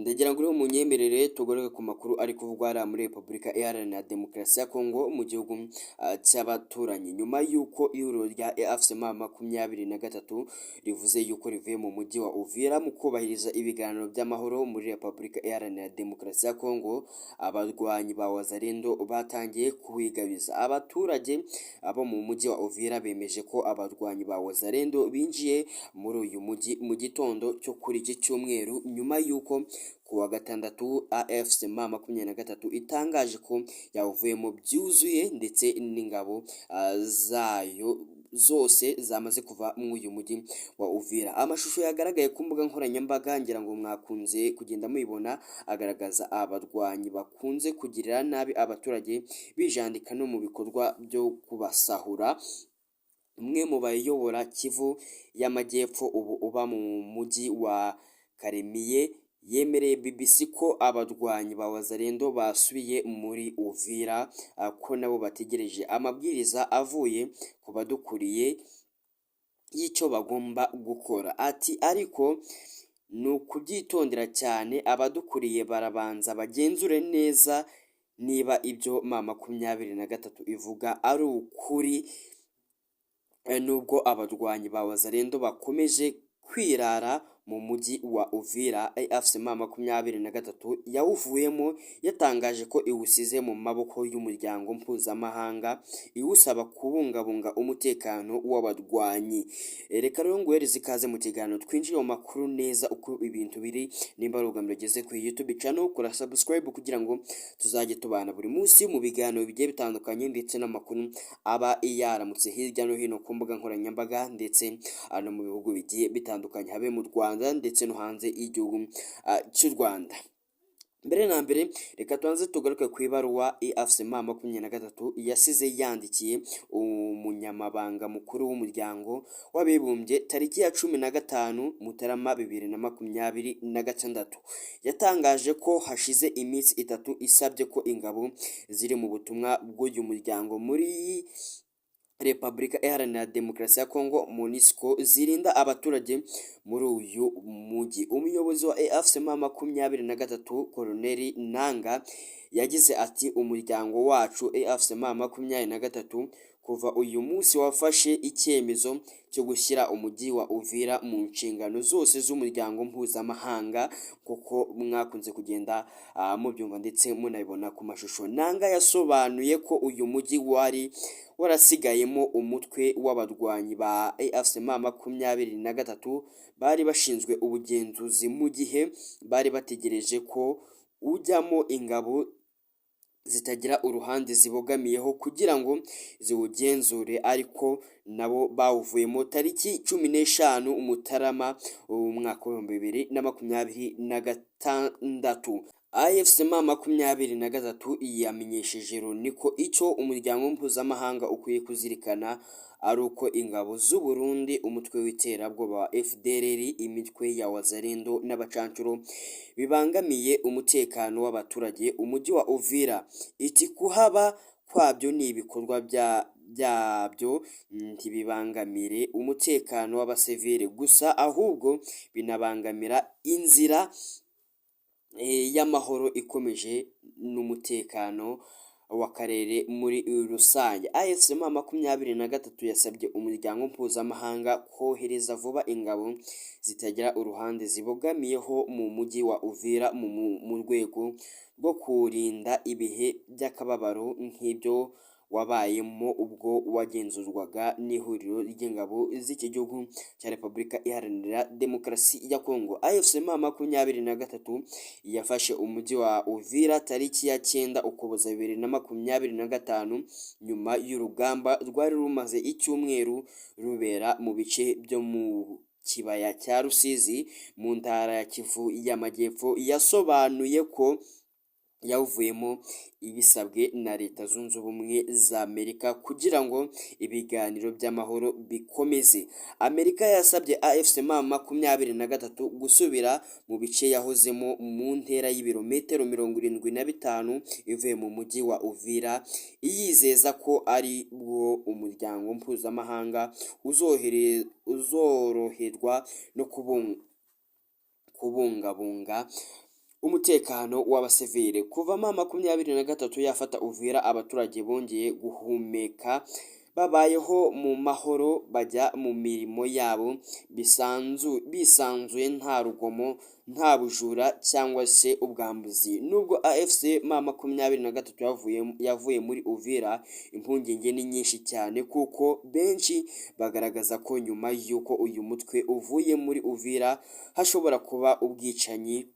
Ndagira ngo uriho munyemerere tugaruke ku makuru ari kuvugwa hariya muri Repubulika Iharanira Demokarasi ya Kongo, mu gihugu cy'abaturanyi, nyuma y'uko ihuriro rya AFC M23 rivuze yuko rivuye mu mujyi wa Uvira mu kubahiriza ibiganiro by'amahoro muri Repubulika Iharanira Demokarasi ya Kongo. Abarwanyi ba Wazalendo batangiye kuwigabiza. Abaturage bo mu mujyi wa Uvira bemeje ko abarwanyi ba Wazalendo binjiye muri uyu mujyi mu gitondo cyo kuri iki cyumweru, nyuma y'uko ku wa gatandatu AFC M23 itangaje ko yawuvuyemo byuzuye, ndetse n'ingabo zayo zose zamaze kuva muri uyu mujyi wa Uvira. Amashusho yagaragaye ku mbuga nkoranyambaga, ngira ngo mwakunze kugenda mubibona, agaragaza abarwanyi bakunze kugirira nabi abaturage, bijandika no mu bikorwa byo kubasahura. Umwe mu bayobora Kivu y'Amajyepfo, ubu uba mu mujyi wa Kalemie, yemereye BBC ko abarwanyi ba Wazalendo basubiye muri Uvira, ko nabo bategereje amabwiriza avuye ku badukuriye y'icyo bagomba gukora. Ati: "Ariko ni ukubyitondera cyane, abadukuriye barabanza bagenzure neza niba ibyo M23 ivuga ari ukuri." Nubwo abarwanyi ba Wazalendo bakomeje kwirara mu mujyi wa Uvira, AFC M23 yawuvuyemo yatangaje ko iwusize mu maboko y'umuryango mpuzamahanga, iwusaba kubungabunga umutekano w'abarwanyi. Reka rero nguhereze ikaze mu kiganiro, twinjire mu makuru neza uko ibintu biri. Nimba ari ubwa mbere ugeze kuri YouTube channel, kora subscribe kugira ngo tuzajye tubana buri munsi mu biganiro bigiye bitandukanye, ndetse n'amakuru aba yaramutse hirya no hino ku mbuga nkoranyambaga, ndetse no mu bihugu bigiye bitandukanye, habe mu Rwanda ndetse no hanze y'igihugu cy'u Rwanda. Mbere na mbere, reka tubanze tugaruke ku ibaruwa AFC M23 yasize yandikiye umunyamabanga mukuru w'Umuryango w'Abibumbye tariki ya 15 Mutarama 2026. Yatangaje ko hashize iminsi 3 isabye ko ingabo ziri mu butumwa bw'uyu muryango muri Repubulika Iharanira Demokarasi ya Kongo, MONUSCO, zirinda abaturage muri uyu mujyi. Umuyobozi wa AFC M23, Colonel Nanga, yagize ati: "Umuryango wacu AFC M23 kuva uyu munsi wafashe icyemezo cyo gushyira umujyi wa Uvira mu nshingano zose z'umuryango mpuzamahanga", kuko mwakunze kugenda mubyumva ndetse munabibona ku mashusho. Nanga yasobanuye ko uyu mujyi wari warasigayemo umutwe w'abarwanyi ba AFC M23 bari bashinzwe ubugenzuzi, mu gihe bari bategereje ko ujyamo ingabo zitagira uruhande zibogamiyeho kugira ngo ziwugenzure, ariko nabo bawuvuyemo tariki 15 Mutarama umwaka w'2026. AFC M23 yamenyesheje Loni ko icyo umuryango mpuzamahanga ukwiye kuzirikana ari uko ingabo z'u Burundi, umutwe w'iterabwoba wa FDLR, imitwe ya Wazalendo n'abacancuro bibangamiye umutekano w'abaturage umujyi wa Uvira. Iti: "Kuhaba kwabyo ni ibikorwa byabyo ntibibangamire umutekano w'abasivili gusa, ahubwo binabangamira inzira y'amahoro ikomeje n'umutekano w'akarere muri rusange." AFC M23 yasabye umuryango mpuzamahanga kohereza vuba ingabo zitagira uruhande zibogamiyeho mu mujyi wa Uvira, mu rwego rwo kurinda ibihe by'akababaro nk'ibyo wabayemo ubwo wagenzurwaga n'ihuriro ry'ingabo z'iki gihugu cya Repubulika Iharanira Demokarasi ya Kongo. AFC M23 yafashe umujyi wa Uvira tariki ya 9 Ukuboza 2025, nyuma y'urugamba rwari rumaze icyumweru rubera mu bice byo mu kibaya cya Rusizi mu ntara ya Kivu y'Amajyepfo. Yasobanuye ko yawuvuyemo ibisabwe na Leta Zunze Ubumwe za Amerika kugira ngo ibiganiro by'amahoro bikomeze. Amerika yasabye AFC M23 gusubira mu bice yahozemo, mu ntera y'ibirometero 75 ivuye mu mujyi wa Uvira, iyizeza ko ari bwo umuryango mpuzamahanga uzoroherwa no kubungabunga Umutekano w'abasivile: kuva M23 yafata Uvira, abaturage bongeye guhumeka, babayeho mu mahoro, bajya mu mirimo yabo bisanzuye, nta rugomo, nta bujura cyangwa se ubwambuzi. Nubwo AFC M23 yavuye muri Uvira, impungenge ni nyinshi cyane, kuko benshi bagaragaza ko nyuma y'uko uyu mutwe uvuye muri Uvira hashobora kuba ubwicanyi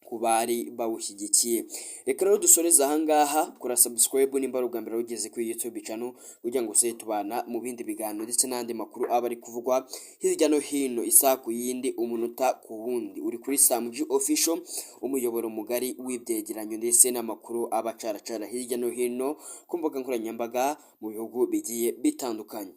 ku bari bawushyigikiye. Reka rero dusoreze ahangaha. Kora subscribe nimba ari ubwa mbere ugeze kuri YouTube channel, kugira ngo uze tubana mu bindi biganiro ndetse n'andi makuru aba ari kuvugwa hirya no hino, isaha ku yindi, umunota ku wundi. Uri kuri Samji Official, umuyoboro mugari w'ibyegeranyo ndetse n'amakuru aba acaracara hirya no hino ku mbuga nkoranyambaga mu bihugu bigiye bitandukanye.